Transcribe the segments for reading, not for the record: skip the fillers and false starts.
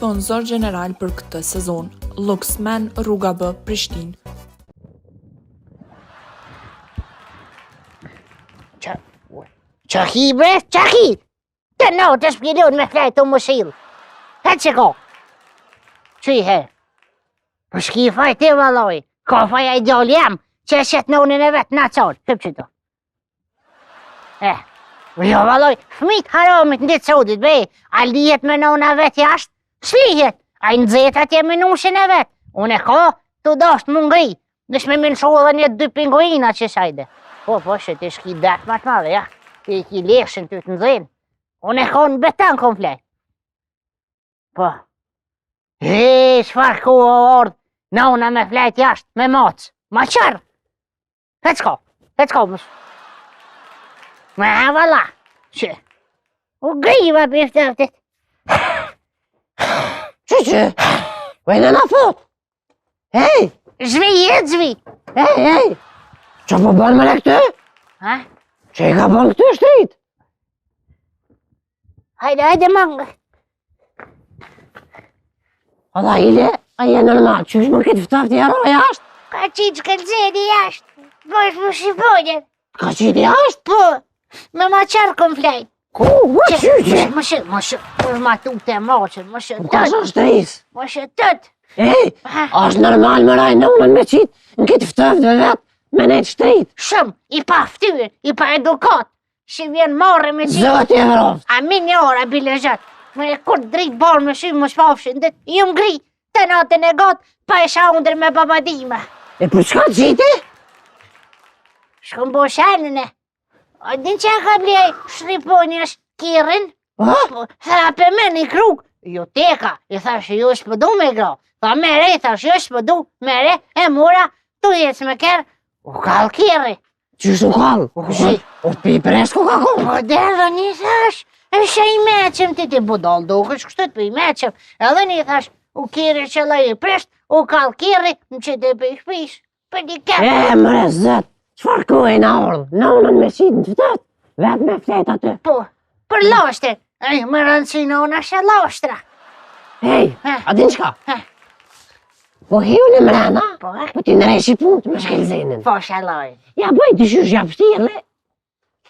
sponsor gjeneral për këtë sezon. Luxman, Rruga B, Prishtinë. Qa, qa ki bre, qa ki? Të natës s'p'i lon me flejt të mëshil. He që ko? Që i he? Po s'ki faj ti valloj, ka faj ai djali jem, që e qet nonën e vet në acar, këp që to. Eh, jo valloj, fmit haramit në ditë sodit, be, a lihet me nona vet jashtë? S'lihet, ai nxet atje me nushin e vet, unë e ka, të dasht më ngri, Nësh me më lëshu edhe një dy pinguina që sajde. Po, po, që ti shki dert ma të madhe, ja. Ti i ki leshin ty të nxenë. Unë e ka në beton kom flejt. Po. E, çfarë ku o ardhë, nona me flejt jashtë, me macë. Ma qërë. Hec ko, hec ko, mës. Ma valla. Që? U griva për ftoftit. Që që? Ue në në fot? Hej! Zhvi, e zhvi! Hej, hej! Që po bën more këtë? Ha? Që i ka bën këtë shtrit? Hajde, hajde, mangë. Alla, ile, a je normal, qysh më këtë ftoftë i ro jashtë? Ka qitë shkëlzeni jashtë, bësh më shqiponjën. Ka qitë jashtë? Po, me ma qërë kom flejt. Ku, u që që? Më shë, më shë, më ma tu të moqën, më shë tët. Ka shë shtris? Më shë tët. Ej, a është normal more nonën me qitë në këtë ftoftë dhe vetë, me nejtë shtrit? Shumë, i pa ftyrë, i pa edukat, si vjen marre me qitë. Zoti e vroftë. Amin një ora, bile zhët. Më e kur dritë barë me sy, më shpafshin, dhe ju më gri, Të natën e gatë, pa e sha undër me babadima. E për çka të qiti? Shkëm bo shanën e. A din që ka blej shriponjës kirrin? Ha? Po, tha pe me një krug. Jo teka, i thash jo s'po du me gra. Tha mere, i thash jo s'po du, mere, e mura, tu jec me kerr, u kall kirri. Qysh u kall? U kshi. U pi presko ka konë. Po dhe një thash, e shë i meqëm ti ti budall, do kështë kështu të për i meqëm. Edhe një thash, u kirri që laj i prisht, u kall kirri, më që të për i shpish, për një kerr. E, more zot, çfarë kohe na ardhë, nonën me qitë në të ftohtë, vetë me flet aty. Po, për lashtë, e, më rëndësi nona shë lashtra. Hej, a din çka? Po hi unë mrena, po, po ti ndreqi punët me Shkëlzenin. Po, shaloj. Ja bëj të shysh, ja pështjele,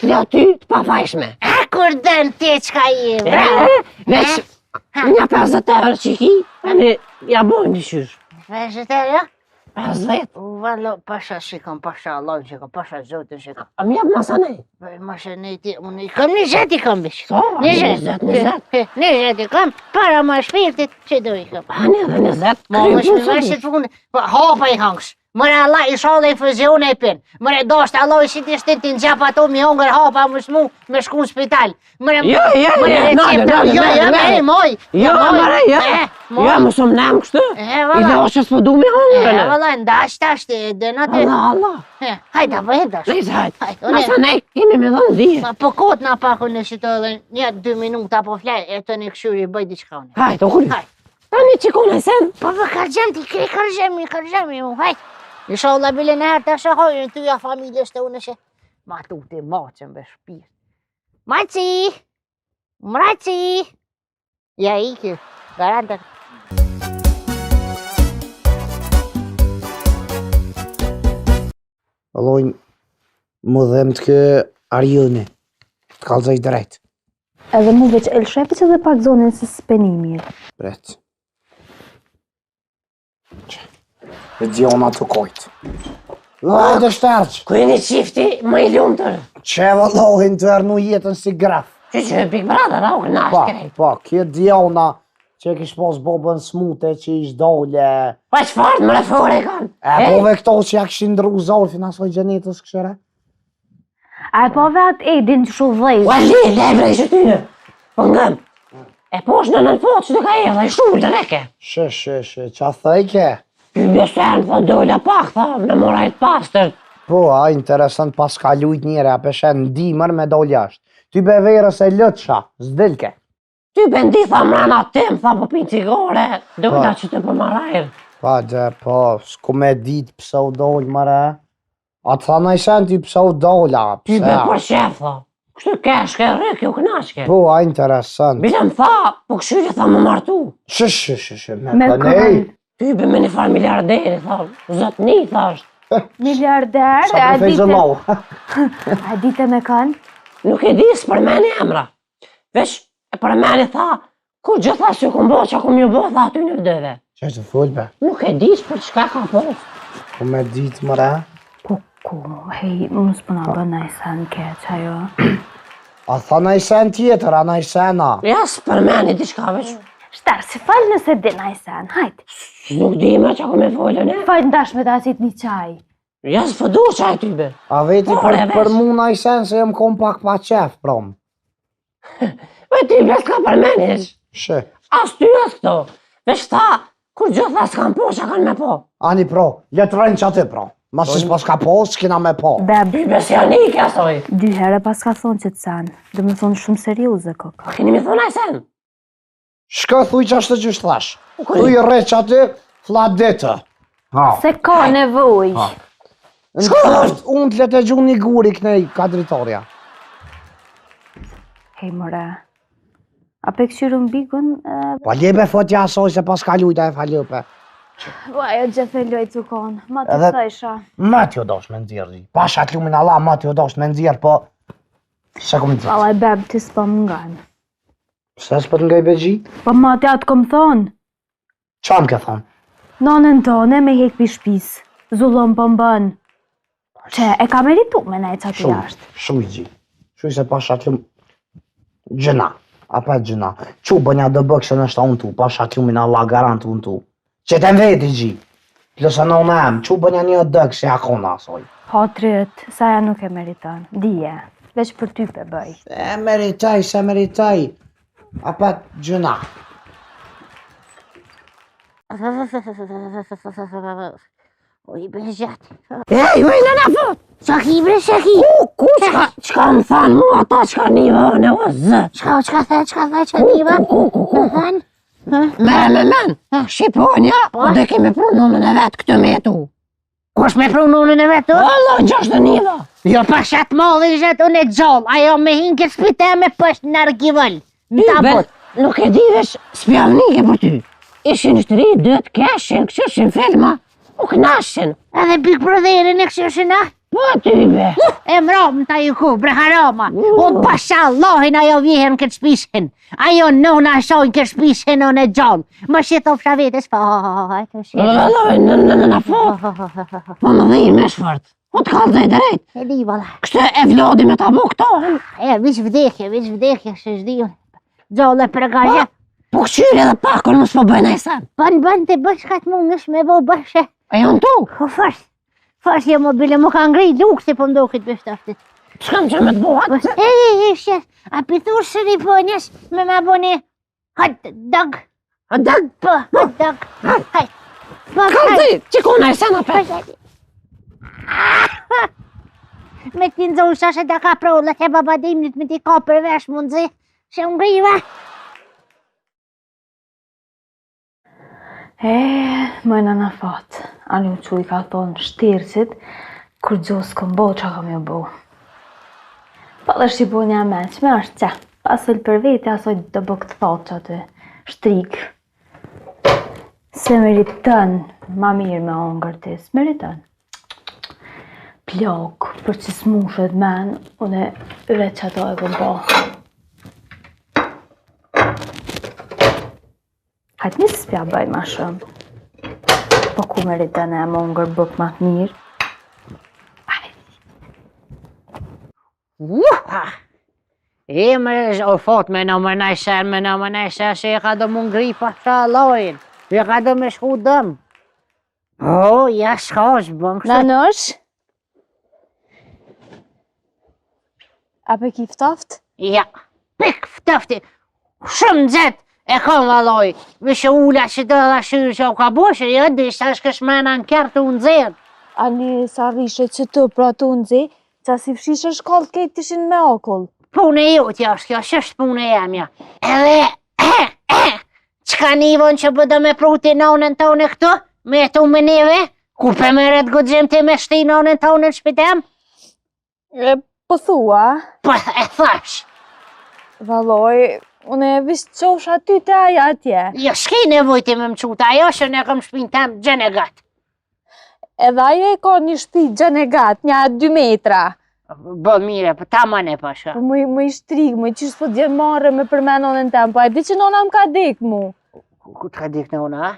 të lë ty të pafajshme. A kur dënë ti çka je, vra? Veç, një 50 euro që ki, tani ja bëjnë të shysh. 50 euro? 50. U valo, pasha shikon, pasha Allahun shikon, pasha Zotin shikon. A më jep masanej? Masanej ti, unë i kam 20 i kam bish. Po, 20, 20. 20 i kam, para ma shpirtit, që do i kam. Ani edhe 20. Ma më shmi më shit punë, po hapa i hangsh. Mëre Allah, i shallë infuzione i pin. Mëre dashtë Allah i shit i shtit të në gjap ato mi hongër hapa më smu me shku në spital. Mëre, jo, jo, mëre jo, recepta, nale, jo, nale, jo, nale. me, moj. Jo, mëre, jo. moj. Jo, mos më nem kështu. E, I valla. dhe që s'po du me hongër. E, valla, ndash tash, e dëna të. Allah, Allah. E, Hajde, po e dash. Nejse, hajde. Hajde, unë- Masanej, kemi me dhënë dhije. Ma po kot na pak unë si të edhe një dy minuta po flej e të një këshyri bëj diçka unë. Hajde, o kuri. Hajde. Tani që kone sen? Po po kërgjëm ti, kre kërgjëm, i kërgjëm, i mu, hajde. Inshallah bile në herë të shahoj, në tuja familjes të unë që ma tu të macën be shpirt. Maci! Mraci! Ja iki, garanta. Vëllojnë, më dhemë të kë Arjoni, të kallzoj drejt. Edhe mu veç e lëshoj edhe pak zonin se s'pe ni mirë. Pret. E Diona të kojt. Hajde shterq. Ku jeni çifti më i lumtur? Që vëllojnë të ernu jetën si graf. Që që Big Brother, a u kënaq Po, krejt. po, kjo Diona që e kish pas bobën smute që ish dole. Pa çfarë më fore kanë? E po ve këto që ja kishin ndru zorfin asoj gjenetës këshëre. A e pa ve atë Edin që shu dhejtë? Ua le, le, bre, që ty. Po ngëm. E poshtë në nën po, që të ka e, dhe shumë të reke. Shë, shë, shë, qa thejke? Ky me sen, tha, dola pak, tha, me mora e të pastër. Po, a, interesant, pas ka lujt njëre, a peshe në dimër me dol jashtë. Ty be verës e lëtsha, s'dilke. Ty be ndi, tha, mrena tim, tha, po pin cigare, dola Po. që të për marajrë. Pa, dhe, po, s'ku me dit pse u dol, mëre. A të tha naj sen ty pse u dola, Ty pse? be për qef, tha. Kështu kesh, ke rrë, u knaqke. Po, a interesant. Bile më tha, po këshyre tha me martu. Shë, shë, shë, shë, me, Me me nej. Ty be me një farë miliarderi, tha, zotni, tha është. Miliarder, Sa a për dite, fejzëllau. a dite me kanë? Nuk e di, s'përmeni emra. Veç, e përmeni, tha, kur gjithë tha s'ju kum bo, që kum ju bo, tha aty në vdeve. Që të fol be? Nuk e di, për çka ka pos. Ku me ditë mëre? Ku, ku, hej, mos po na bën naj sen keq, ajo. A tha naj sen tjetër, a naj sen a? Ja, s'përmeni diçka veç. Shtar, si fal nëse di naj sen, hajt. Nuk di më që ku me folën, e? Fal ndash me ta qit një çaj. Ja, s'po du çaj ty be. A veti Por, për, e vesh. për mu naj sen se jam kon pak pa qef, prom. Po ty be s'ka përmeni, hiç. Shë. As ty, as këto. Veç tha, kur gjithë tha s'kam po, që kanë me po. Ani pro, le të rënë që aty pro. Ma si s'pas ka po, s'kina me po. Beb, Ty be si janë ike asoj. dy herë pas ka thonë që të sen. Do me thonë shumë serioze koka. A keni mi thonë aj sen? Shko thuj që ashtë që thash. Ku Thuj rre që aty, fla ditë. Ha. Se ka nevojë. Ha. Në qoft, unë të le të gju një guri kënej ka dritorja. Hej, more. A pe këqyrën bigun? E... Pa lebe fotja asoj se pas ka lujta e falëpe. Po, ajo gjithë e lojtë të konë. Ma të Edhe- thësha. Ma t'jo dosh me nxjerr, gji. Pasha të lumin Allah, ma t'jo dosh me nxjerr, po... Se kom nxjerr. Vallaj, beb, ti s'po më ngan. Pse s'po të ngaj begji? Po ma ti atë kom thonë. Qa më ke thonë? Nonën tone me hek pi shpis. Zullum po m'bën. Që e ka meritu me nejt qaty Shumë, jashtë. shumë gji. Shumë se pasha të lum... Gjëna, apa gjëna. Qu bënja do bëk se nështë unë tu, pasha të lumin Allah garant unë tu. Që të veti gji. Plus e nona em, qu bënja një dëk se akona asoj. Hatrit, sa ja nuk e meriton. Dije, veç për ty pe bëj. E meritoj, se meritoj. Apa gjëna. Oj, bre, zhat. Ej, oj, në në fot! Qa ki, bre, qa ki? Ku, ku, çka, çka më thanë mu ata çka niva, në o zë. Çka, çka the, çka the, çka niva? Ku, ku, ku, ku. Thanë? Me, me, men, Shqiponja, po dhe kemi pru nonën e vetë këtë me jetu. Kush me pru nonën e vetë? Valla, gjashtë niva. Jo, pasha të madhin zhat, unë e gjallë, ajo me hinë këtë shpi teme është në argivëll, në tabut. Nuk e di vesh, s'pjavnike për ty. Ishin shtri, dytë, keshin, këshyshin filma, u knashin. Edhe Big Brotherin e këshyshin, a? Po ty be. E mrom ta ju ku, bre harama. Unë pasha Allahin ajo vjehen këtë shpishin. Ajo nona shojnë këtë shpishin unë e gjallë. Më shi thofsha vetes, po, të shi. Valla, në në në në fot. Po më dhim e shfort. Po të kallzoj drejt. E di, valla. Kështu e vlodi me ta bo këto. E, vish vdekje, vish vdekje, shë shdiun. Gjallë për gazhe. Po këqyri edhe pak, unë mos po bëjnë ai sen. Bën, bën, të bësh ka të mundësh me bo bëshe. E janë tu. Po, fort. Fort je mobile, më ka ngri luksi po m'doket për shtaftit. S'kam që me të bo atë. E, e, e, shë, a pithush së një ponjës me ma bo një hot dog. Hot dog? Po, hot dog. Hajt. Po, Kallzoj, që kona e sen apet. Me t'i nxonë shashe da ka prollet e baba dimnit me t'i ka për vesh mundëzi, se unë ngriva. E, më në në fat, ani u qu i ka thonë shtirësit, kur gjo s'kom bo, qa kam ju bo. Po dhe Shqiponja e meqme është që, pasëll për vete, asoj do bë këtë thotë që aty, shtrik. Se meriton, ma mirë me ongër ti, s'meriton. Plok, për që s'mushet men, unë veç ato e kom bo. Hajtë një s'pja bëj ma shumë. Po ku meriton e më ngër buk ma të mirë. Aj. Uha! E më o fot me në më nëjë sen, me në më nëjë sen, se e ka do më ngri pa sa lojnë. E ka do me shku dëm. O, ja shka është bën kështu. Nanosh? A pe ki ftoft? Ja, pik ftofti. Shumë nxehtë e kam valloj. Vishë ula që do dhe shyrë që u ka boshë, jo, di sa është këshmena në kërë të unë nxehtë. Ani sa rrishe që të pra të unë nxeh, qa si fshishe shkallët kejt ishin me akull. Punë e jotja është kjo, s'është punë e jemja. Edhe, çka nivon që po do me pru ti nonën tonë këtu, me jetu me neve, ku pe merret guxim ti me shti nonën tonë në shpi tem? E, Po thua? Po e thash. Valloj, unë e veç t'çosha aty te ajo atje. Jo, s'ke nevojë ti me më çu te ajo, se unë e kam shpinë tem gjënë e gatë. Edhe ajo e ka një shpi gjënë e gatë, nja 2 metra. Bë mire, po ta më ne pasha. Po më, më i shtrig, më qysh s'po t'vjen marre me përmen nonën tem, po e di që nona më ka dek mu. Ku të ka dek nona, a?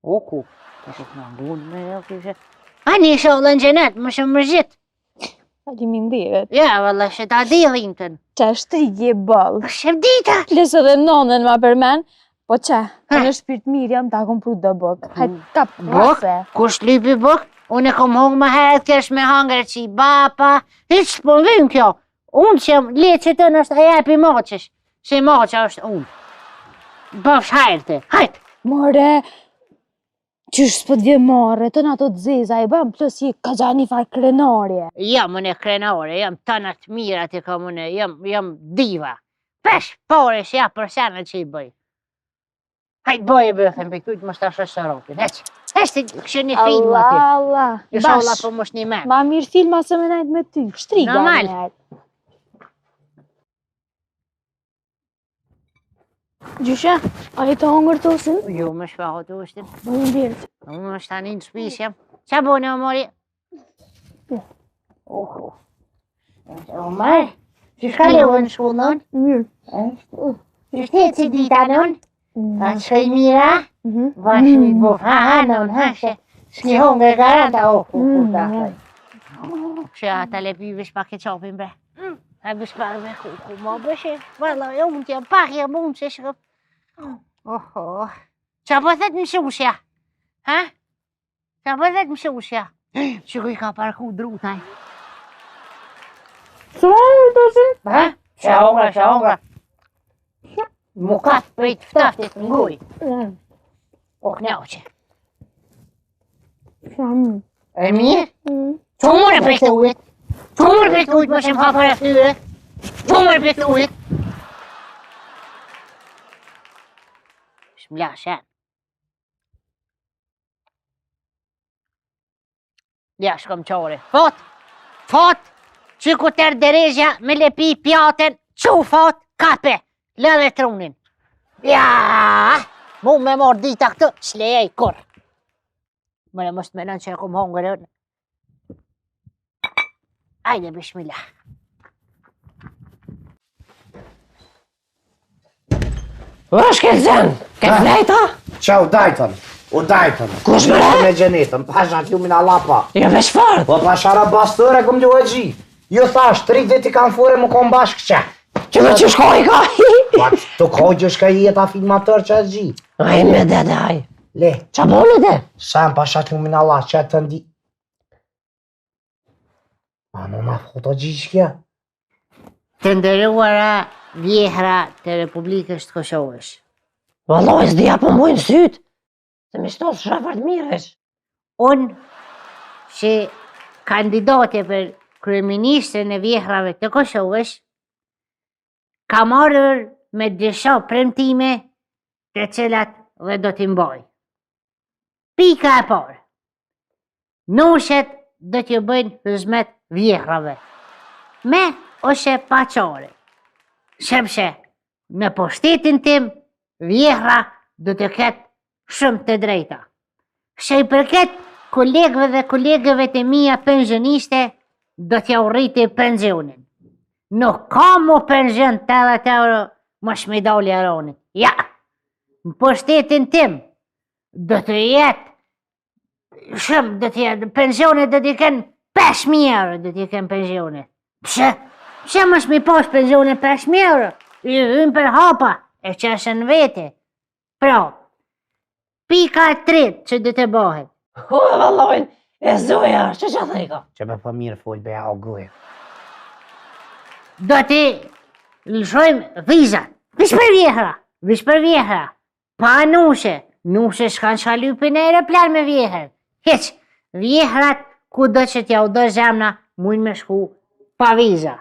O ku? Po të në ngunë me jo kishe. A një ishalla në xhenet, më shumë mërzit. Faleminderit. Ja, valla, që ta di dhimtën. Qe shtrig je boll. Shë dita. Plus edhe nonën ma përmen. Po qe, në shpirt mirë jam ta kom pru do bukë. Hajt, kap, Bukë? Kush lypi bukë? Unë e kom hongë më herët kesh me hangër që i bapa. Hiç s'po më vyn kjo. Unë që jam, le që të në është aja e pi maçesh. Se maça është unë. Bëfsh hajrte, hajt! More, qysh s'po të vjen marre, të në ato të zeza i bëm, plus je ka gja një farë krenarje. Jam unë krenare, jam të në të mirat e kam unë, jam, jam diva. Pesh, pore që ja për senet që i bëj. Hajt bëj e bëj, them për kujt mos ta shoh sharapin. Hec. Hec ti kështu një film aty. Allah, Allah. Inshallah po mos një men. Ma mirë filma se me najt me ty. Shtriga. Normal. Gjyshe, a je tu hongër tosin? Jo, më shpa ho tostin. Më një dirë. Më është tani në shpi që jam. Qa bo në omori? Oh, Omar, qysh kalove në shkollë nënë? Mirë. Qysh të eci dita nënë? A të shkoj mira? Mhm. Vash mi bo, ha, ha, nënë, ha, she. S'ki hongër garanta, oh, ku, ku, ta, Mm, Që ata lepi vesh pak e qapin, bre. A vesh pak me ku, ku, ma bëshe. Valla, jo, mund t'jam pak, jam mund që shkëm. Oho. Qa po thet mësushja? Ha? Qa po thet mësushja? Që ku i ka parku drutaj? Së tosin? Ha? Që hongra, që hongra. Mu kap prej të ftoftit në gojë. Mm. O knaqe. Shumë. E mirë? Mm. Që mërë prej të ujit? Që mërë prej të ujit, më shumë hapër e fyre? Që mërë prej të ujit? Shmla shen. Ja, shkom qore. Fot! Fot! Që ku tërë derezja me lepi pjatën, qu fot, kape, lëdhe trunin. Ja! Mu me morë dita këtë, s'lejej kurrë. Mëre mos të menon që e kum hongër unë. Ajde, bishmillah. O, Shkelzen, ke flejta? Qa u dajtën, u dajtën. Kush bre? Me gjenetën, pasha t'lumin Allah pa. Jo veç fort. Po pasha ra bastër e kom lu e gji. Jo thash, tri dit i kam fure më kom bashkë që. Që me që shkoj ka? Pa të ko gjë shka jeta filma tërë që e gji. Aj me dede, aj. Le, Qa bone de? sa më pasha t'lumin Allah që të ndi... A në ma foto gjishkja? Të nderuara vjehra të Republikës të Kosovës. Vallaj, s'di apo mujnë sytë. Se me shto s'është fort mirë veç. Unë, si kandidate për kryeministrin e vjehrave të Kosovës, kam ardhur me disa premtime të cilat dhe do t'i mbaj. Pika e parë. Nushet do t'ju bëjnë hyzmet vjehrave. Me ose pa qare. Sepse në pushtetin tim vjehra do të ketë shumë të drejta. Sa i përket kolegëve dhe kolegeve të mia pensioniste, do t'ja u rriti pensionin. Nuk ka mu pension 80 euro, mos me dalë jaranit. Ja, në pushtetin tim, do të jetë shumë, do të jetë, pensionet do t'i kenë 5.000 euro, do t'i kenë pensionet. Pse? Pse mos mi pas pensionet 5.000 euro? I hynë për hapa, e qesën vete. Pra, pika e tretë që do të bëhet. O, vallojnë, e zoja, që që thejka? Që me po mirë fol be au gojë. Do t'i lëshojmë vizat. Vish për vjehra, vish për vjehra. Pa nushe, nushe s'kanë çka lypin në aeroplan me vjehrën. Hiç, vjehrat kudo që t'ja u do zemna, mujnë me shku pa viza.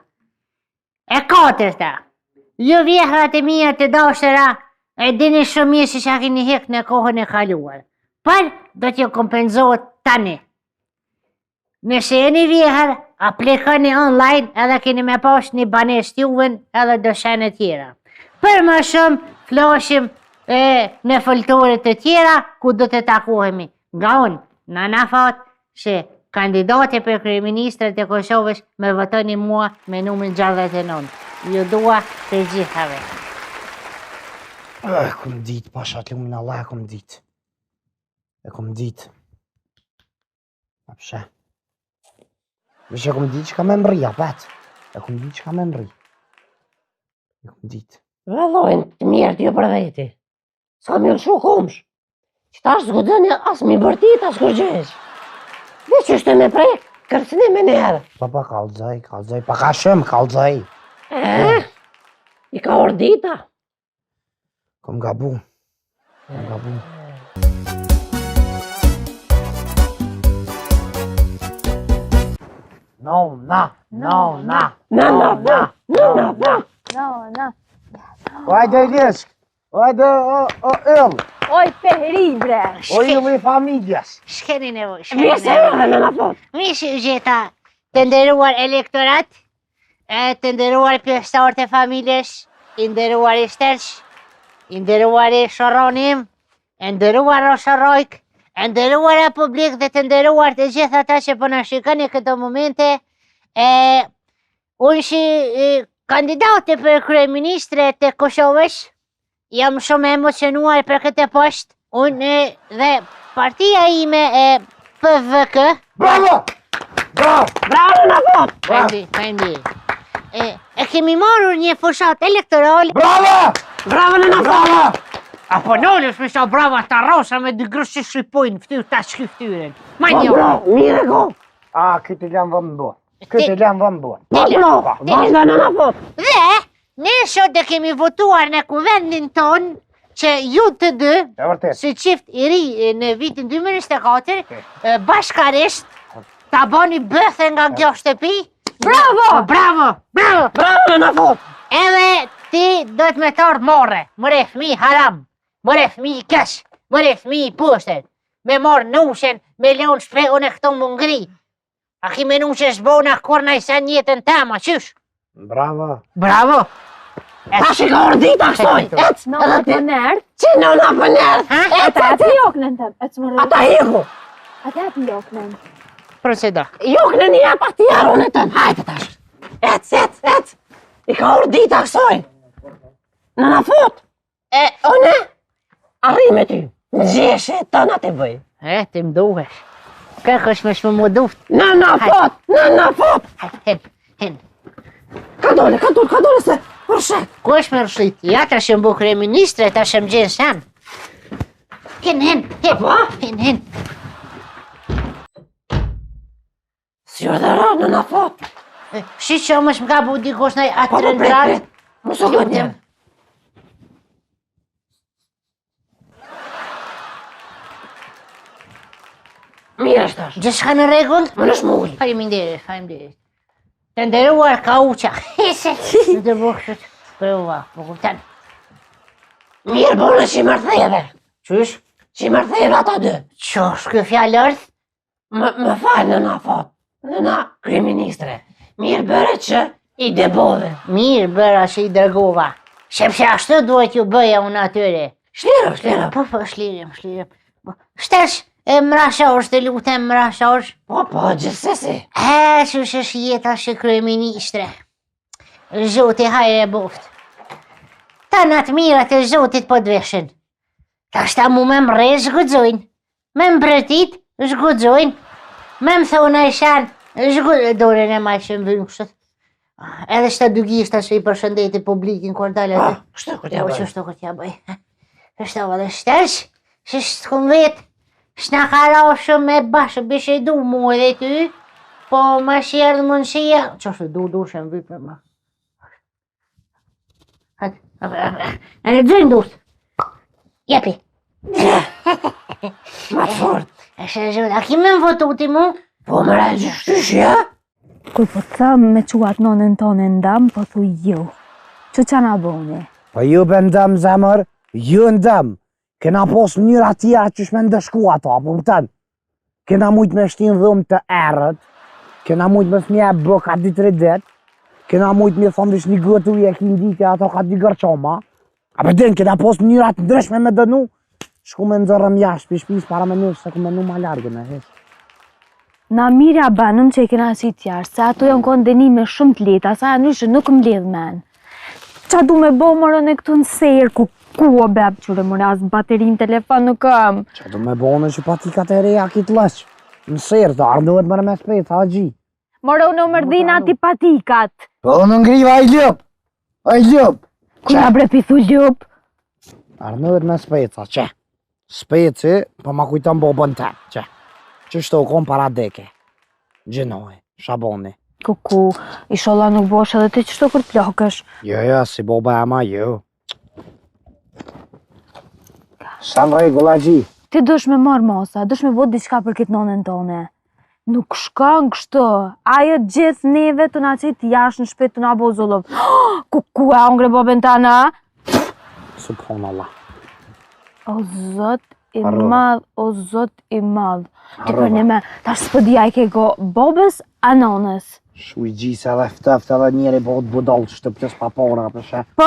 E katërta, ju vjehrat e mia të dashura, e dini shumë mirë se çka keni hek në kohën e kaluar, por do t'ju kompenzohet tani. Nëse jeni vjehër, Aplikoni online edhe keni me pas një banesë t'juvën edhe do shene tjera. Për më shumë, flasim e, në foltore të tjera ku do të takohemi. Nga unë, Nana Fat, si kandidate për kryeministre të Kosovës, më votoni mua me numrin 69. Ju dua të gjithave. E kom dit, pasha të lumin Allah, e kom dit. E kom dit. A pse? Veç e kom dit që ka me mrri, apet. E kom dit që ka me mrri. E kom dit. Vëllojnë të mirë të ju për veti. S'ka me lëshu komsh. Që tash s'guxon as mi bërtit, as kurgjë. Veç është me prek, kërcënim menjëherë. Pa pa kallzoj, kallzoj, pa ka shumë kallzoj. E, i ka ardh dita. Kom gabu. Kom gabu. No, na, no, na. Na, na, na, na, na, na. No, no. Hajde, Leshk. Hajde, o, o, yll. Oj, pehri, bre. O yll i familjes. S'keni nevojë, s'keni Mirë se nevojë. erdhe Nana Fat. Mirë se ju gjeta të nderuar elektorat, E të nderuar pjesëtarë të familjes, i nderuari Shterq, i nderuari Shoroni im, e nderuar Roshorojk, e nderuara publik dhe të nderuar të gjithë ata që po na shikoni këto momente, e unë si kandidate për kryeministre të Kosovës, Jam shumë e emocionuar për këtë post. Unë dhe partia ime e PVK. Bravo! Bravo! Bravo Nana Fat! Faleminderit, faleminderit. E, e kemi marrur një fushatë elektorale. Bravo! Bravo Nana Fat! Bravo! A po nolësh me sa brava ta rrosa me dy grusht që shqipojnë ftyrë ta shky ftyrën. Ma Po një. bro, mirë e ko. A, këtë lënë vëmë bo. Këtë lënë vëmë bo. Po bro, vazhdo Nana Fat. Dhe ne sot e kemi votuar në kuvendin tonë që ju të dy, E vërtet. si çift i ri në vitin 2024, e, bashkarisht ta bani bëthe nga kjo shtëpi. Bravo! Po, bravo! Bravo! Bravo Nana Fat. Edhe ti do të me t'ardh marre, more fëmi haram, more fëmi i keq, more fëmi i poshtër, me marrë nushen, me lënë shpe unë e këto më ngri. A ki menu që s'bona kurrë naj sen n'jetën teme, qysh? Bravo. Bravo! Tash i ka ardh dita kësaj. Ec, No, edhe po ti. nerd. Që nëna po nerd. Ha? Ec, Ata ec, atë joknën tem. Ec më rrë. ata hiku. Ata atë joknën. Procedo. Joknën i jep ati jarun e tën. Hajde tash. Ec, ec, ec. I ka ardh dita kësaj. Nana Fat. E, une, arri me ty. Në gjeshe, tëna të bëj. E, ti më duhesh. Kërkësh me shmë më duft. Nana Fat, nana Fat. Hajde, hen, hen. Ka dole, ka dole, ka dole se, përshet. Ku është me rëshit? Ja, tash jam bo kryeministre, tash jam gjenë sen. Hen, hen, hen, Po? hen, hen. Si urdhëro, nana Fat. Si që mos më ka bu dikush naj Po, po, prit, atrentat. prit. Mos u gëtjem. Mirë është tash. Gjithçka në rregull? Më në shmull. Faleminderit, faleminderit. Të nderuar kauqa. Hese, në të bukshët. Prova, po kupton. Mirë bërë që i mërtheve. Qysh? Që i mërtheve ata dy. Që është kjo fjalë ardh? Më, më fal nëna Fat, nëna kryeministre. Mirë bëre që i dëbove. Mirë bëra që i dërgova. Sepse ashtu duhet ju bëja unë atyre. Shliro, shliro. Po, po, shlirim, shlirim. Po, Shtesh, e mrashosh, të lutem mrashosh. Po, po, gjithsesi. E, qysh është jeta si kryeministre. Zoti hajr e boft. Tana të mirat e Zotit po të veshin. Tash ta mu me më rreh s'guxojnë. Me më bërtit, s'guxojnë. Me më thonë naj sen, s'guxojnë. Dorën e majtë që më vynë kështu. Edhe shta dy gishta që i përshëndeti publikin kur dalë Po, aty. kështu kur t'ja Po, bëj. qështu kur t'ja bëj. Kështu edhe shtesh, që s'kum vetë, s'na ka ra shumë me bashkë bisedu mu edhe ty, po më sherdh mundësia, qështu du, du, që më vytë me më. Hajde, e në gjënë durt. Jepi. Ma të fort. E shë zhut, a ki me më votu ti mu? Po, më ra gjështysh, ja? Kur po të them me çu atë nonën tonë në dam, po thu jo. Që qa na boni? Po ju be ndëm zemër, ju ndëm. Kena pos mënyra tjera qysh me ndëshku ato, apo kupton? Kena mujt me shti n'dhomë të errët. Kena mujtë me fëmija e bë ka 2-3 det, kena mujtë me thonë veç një gëtë ujë e ki ndite ato ka dy gërqoma, a për din, kena pos mënyra të ndryshme me dënu, shku me nxorrëm jashtë pi shpis para me se ku menu ma largën e hiç. Na mirë ja banëm që i kena qitë jashtë, se ato janë konë dënime shumë të lehta, sa janë që nuk më lidh men. Qa du me bo more unë këtu në serë, ku ku o beb qyre more, as bateri në telefon nuk kam. Qa du me bo në që patikat e reja kitë lëq, në serë të arnduhet mërë me spet, ha gji. More unë u mërdhina ti patikat. Po unë ngriva i lëp, i lëp. Ku na bre pi thu lëp? Arnduhet me speca, që? Speci, po ma kujton bobën tem, që? Qështu u kon para deke. Gjinohe, Shaboni. Kuku, ishallah nuk bosh edhe ti qështu kur të plakësh. Jo, jo, si boba e ma, jo. Sa në rregull, a gji? Ti dush me marrë masa, dush me bo diçka për këtë nonën tone. Nuk shkon kështu. Ajo gjithë neve të na qitë jashtë në shpi të na bo zullum. Kuku, e hongre bobën tana? Subhanallah. O zot i Harrova. madh, o zot i madh. Ti për Harrova. një me, tash s'po di a i ke go bobës a nonës. Shu i gjisë edhe ftëft edhe njeri bëhet budall që të plus pa para, për she. Po,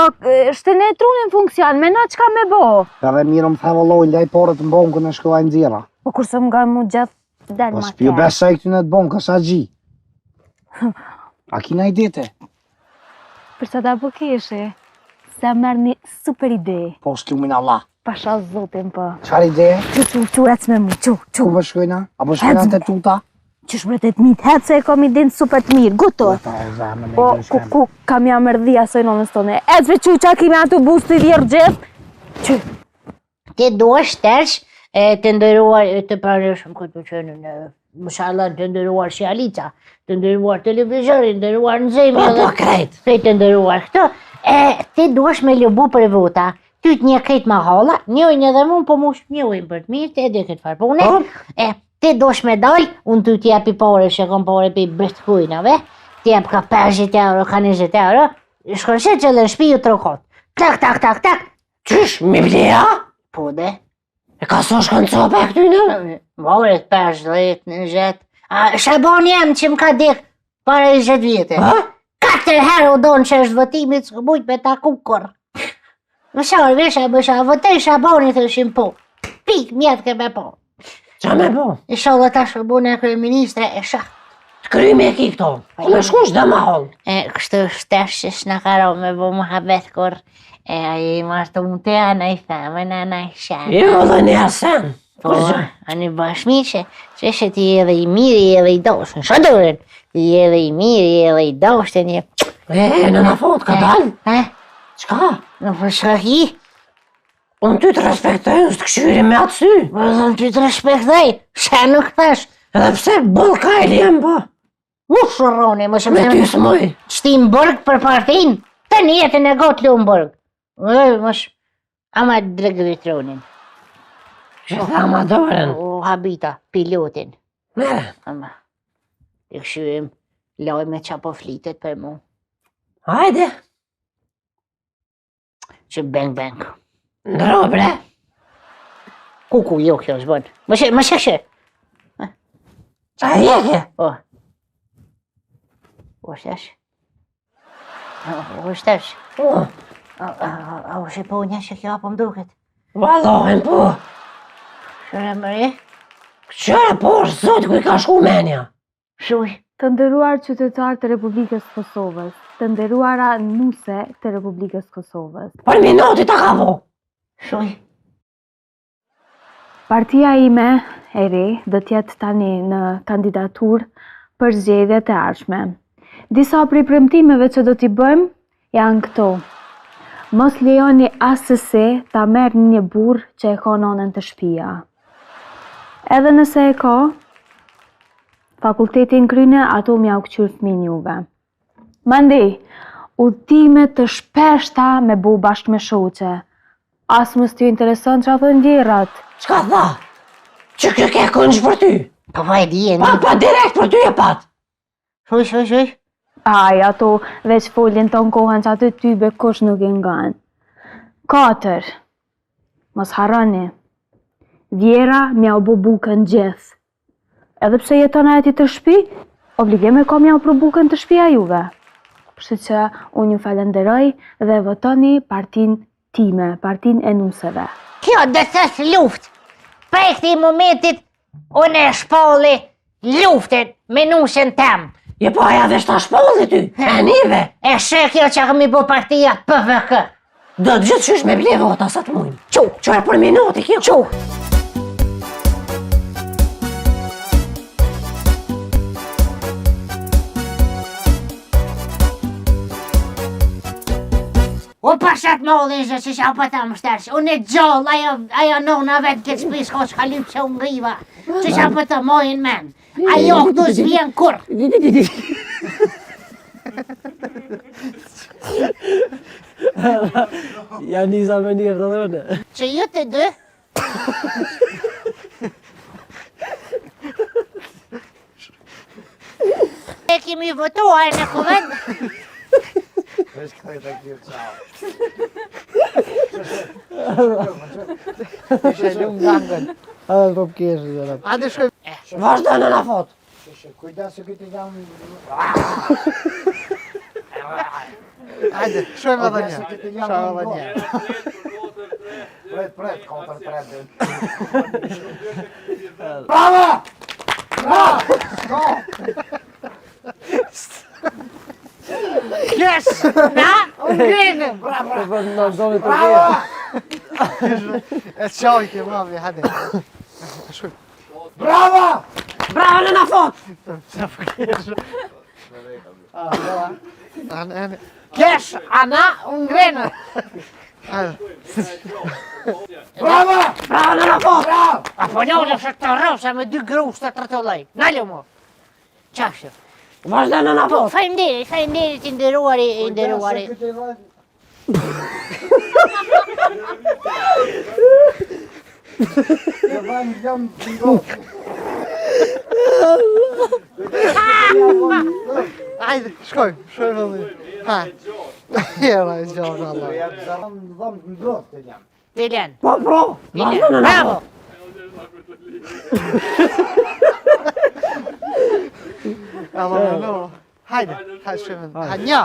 shtene trunin funksion, me na çka me bo. Edhe mirë më the vëlloi, lej porët në bankën e shkova i nxjerra. Po kurse më nga mu gjithë del Po ma s'pju keq. besoj këty në të bankës, a gji. A kina i dete? Për sa ta po keshi, se merr një super ide. Po s'lumin Allah. Pasha zotin po. Çfarë ide? Çu, çu, çu, ec me mu, çu, çu. Ku po shkojna? A po shkojna Ec te tuta? Qysh bre te t'mit, hec se e kam idenë super të mirë, guto. Ta o zemën e Po, ku, ku, kam ja mërdhi asoj nonës tone. Ec be çu, qa kime aty buzë të vjerë gjithë? Çu. Ti duhesh tash e të nderuar e të pranishëm këtu që në Mëshalla të nderuar si Alica, të nderuar televizori, nderuar në Po, po, krejt. krejt të nderuar këto, e ti duhesh me lobu për vota. Ty të një krejt mahalla, njojnë edhe mund, po mu njojnë për të mirë, të e di këtë farë pune. Po, E, ti duhesh me dal, unë ty t'jepi pare, që kom pare për bitcoinave, t'jep ka 50 euro, ka 20 euro, shkon që që dhe në shpi ju trokot. Tak, tak, tak, tak, qysh, mi bleja? po dhe, E ka so shkon copa e këtyne? Varet 50, 20. A, Shabon jam që më ka dek para 20 vjetë. Ha? Katër herë u donë që është votimit, s'ku mujt me taku kur. Më sharë, vesha, më sharë, votoj Shaboni, thëshim po. Pik, mjetë ke me po. Qa me po? Inshallah tash u bune kryeministre e shah. Të kryme e ki këto. Ku me shku shdo ma hollë? E, kështu shtesh që s'na ka ro me bo muhabet kur. E, ai i martu më të ana i femën, ana i shenë. Jo, dhe një asen. Po, ani bash mirë që që ti edhe i mirë edhe i dashur. Shadurën. Ti edhe i mirë edhe i dashur një. E, në në fot, ka dalë. Ha? Qka? Në për shka ki? Unë ty të respektoj, unë të këshyri me atë sy. Po dhe unë ty të respektoj. Shë nuk thash? Edhe pse boll kajli jam po. U shurroni, më Me ty shumë s'moj. Shti në burg për partin, të një jetën e gotë lu në burg. E, më sh... Ama drëgëri trunin. Që tha ma dorën. U habita, pilotin. Mere, Ama, i këshyrim, lojme qa po flitet për mu. hajde. Që bang bang. Ndro, bre. Kuku, jo kjo s'bën. Më she, më she she. A jeke? Po. O shtesh? O shtesh? Po. A, a, a, o she po një që kjo apo më duket? Vallohen, po. Shëre më re? Qëre, po, është zot, ku i ka shku menja. Shuj. Të nderuar qytetarë të Republikës së Kosovës, të nderuara nuse të Republikës së Kosovës. Për minuti ta ka bo. Shuj. Partia ime e re do të jetë tani në kandidaturë për zgjedhjet e ardhshme. Disa prej premtimeve që do t'i bëjmë janë këto. Mos lejoni assesi ta merrni një burrë që e ka nonën te shtëpia. Edhe nëse e ka, fakultetin kryne ato m'ja u këqyr fëmin juve. Mandej, udhëtime të shpeshta me bo bashkë me shoqe. As mos t'ju intereson çka thonë vjerrat. Çka tha? Që kjo ke këngë për ty? Po po e di e Pa, një. pa direkt për ty e pat. Shuj, shuj, shuj. Aj, ato veç folin tonë kohën që aty ty be kush nuk i ngan. 4. Mos harroni. Vjera m'ja u bo bukën gjithë. Edhe pse jeton ajo ti të shpi, Obligim e kam me jau pru bukën te shpia juve. Kështu që unë ju falenderoj dhe votoni partinë time, partinë e nuseve. Kjo do të thotë luftë. Prej këtij momentit unë e shpalli luftën me nusen tem. Je po aja veç ta shpalli ty, e nive. E shë kjo që kemi bo partia PVK. Do të gjithë qysh me ble vota sa të mujmë. Qu, Që e për minuti kjo. qu. O pashat mollin që që që po të më shtërsh, unë e gjallë, ajo, ajo nona vetë këtë shpi s'ka çka lypë që unë ngriva, që që po të mojnë men, ajo këtu s'vjen kurrë. Ja nisa me njerë të dhe une. Që ju të dy, E kemi votuar në kuvend. Veç këthej të kërë qao. Ishe lumë gangën. Edhe po pkeshë zëra. Hajde shkoj. Vazhdo në fot. Kujdes se këtë jam... Hajde, shkojmë edhe një. Shkojmë edhe një. Pret, pret, katër, pret. Bravo! Bravo! Go! Yes! Na, unë ngrenëm. Bravo! Po në doni të Bravo! E qaj ke mami, hajde. Shkojmë. Bravo! Bravo në fot. Anë, anë. Kesh, ana, unë ngrenëm. Hajde. Bravo! Bravo në fot. Bravo! A po njohë është të rrofsha me dy grusht të trëtulloj. Nalë mo. Qashë. Vazhdo në Po, fot. faleminderit, faleminderit i nderuari, i nderuari. Të vënë jam të Hajde, shkojmë, shkojmë edhe një. Ha. Jera e gjallë, Allah. Ja dhëm dhëm të ngrohtë të jam. Dilen. Po, po. Vazhdo në Bravo. fot. Allah, Allah. Hajde, hajde, shkojmë. Ha, një.